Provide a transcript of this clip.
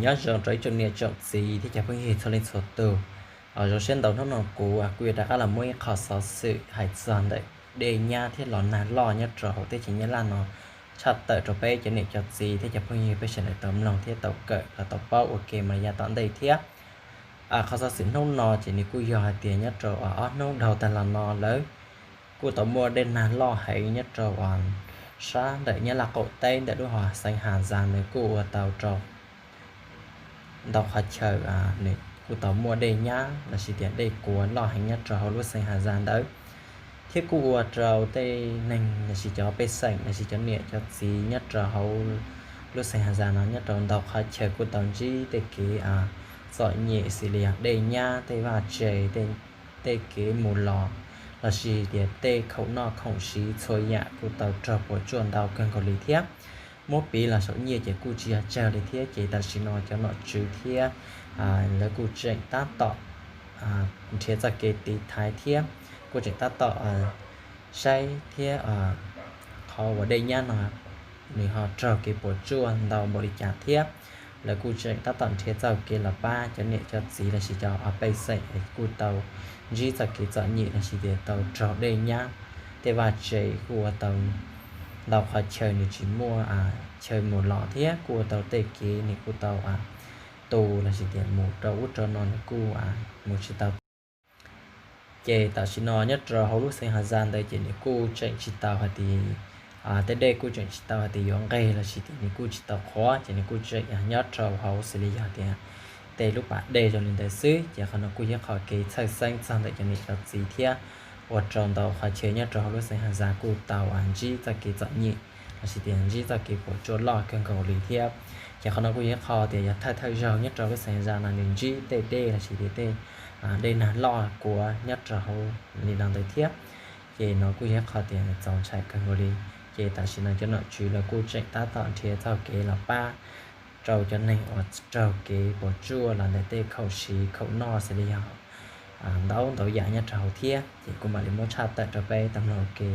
Nyob zoo rau ib tsoom niam tsoom txiv thiab cov phooj ywg txhua leej txhua tus. Zoo siab ntau hnub no kuv kuj yuav rov qab los muaj ib qho xov xwm hais txog ntawm dej nyab thiab los nag loj nyob rau hauv teb chaws Nyab Laj no tshaj tawm rau peb cov niam cov txiv thiab cov phooj ywg peb sawv daws tau mloog thiab tau kawm los tau paub ua ke mas yav tom ntej thiab. Qhov xov xwm hnub no ces nws kuj yog hais tias nyob rau ob hnub dhau tag los no lawv kuj tau muaj dej nag loj heev nyob rau sab ntawm Nyab Laj qaum teb ntawm lub hav xeev Has Zas, nws kuj ua tau rau ntau qhov chaw nws kuj tau muaj dej nyab lossis tias dej kuav loj heev nyob rau hauv lub xeev Has Zas ntawd, thiab kuj ua rau tej neeg lossis cov pej xeem lossis cov niam cov txiv nyob rau hauv lub xeev Has Zas no nyob rau ntau qhov chaw kuj tau ntsib tej kev txom nyem xws li yog dej nyab, tej vaj tse, tej kev mus los lossis tias tej khoom noj khoom siv txhua yam kuj tau raug puas tsuaj ntau kawg nkaus li thiab. Muab piv los saum nyiaj ces kuj tsis yog tsawg li thiab, ces tam sim no cov nom tswv thiab lawv kuj tseem tab tom nrhiav txoj kev tiv thaiv thiab kuj tseem tab tom saib thiab qhov uas dej nyab no nws ho raug kev puas tsuaj ntau npaum li cas thiab. Lawv kuj tseem tab tom nrhiav txoj kev los pab cov niam cov txiv lossis cov pej xeem kuj tau ntsib txoj kev txom nyem lossis tias tau raug dej nyab, tej vaj tse kuj ua tau ntau qhov chaw nws tsis muaj chaw mus los thiab kuj ua tau tej kev nws kuj tau tu lossis tias mus rau ub rau no nws kuj mus tsis tau. Ces tam sim no nyob rau hauv lub xeev Has Zas ntawd ces nws kuj tseem tsis tau hais tias tej dej kuj tseem tsis tau hais tias yuav nqeg lossis tias nws kuj tsis tau qhuav, ces nws kuj tseem nyob rau hauv xws li yog tias tej lub pas dej zoo li ntawd xwb. Ces qhov no kuj yog qhov kev txhawj xeeb txog ntawm cov niam cov txiv thiab ua rau ntau qhov chaw nyob rau hauv lub xeev Has Zas kuj tau ntsib txoj kev txom nyem lossis tias ntsib txoj kev puas tsuaj loj kawg nkaus li thiab. Ces qhov no kuj yog qhov tias yog thawj thawj zaug nyob rau lub xeev Has Zas no nws ntsib tej dej lossis tias tej dej nag loj kuav nyob rau hauv li no ntawd thiab. Ces no kuj yog qhov tias txaus ntshai kawg nkaus li. Ces tam sim no cov nom tswv lawv kuj tseem tab tom nrhiav txoj kev los pab rau cov neeg uas raug kev puas tsuaj los ntawm tej khoom siv khoom noj xws li yog ntau ntau yam nyob rau hauv thiab. Ces kuv mam li muab tshaj tawm rau peb tau mloog ua ke.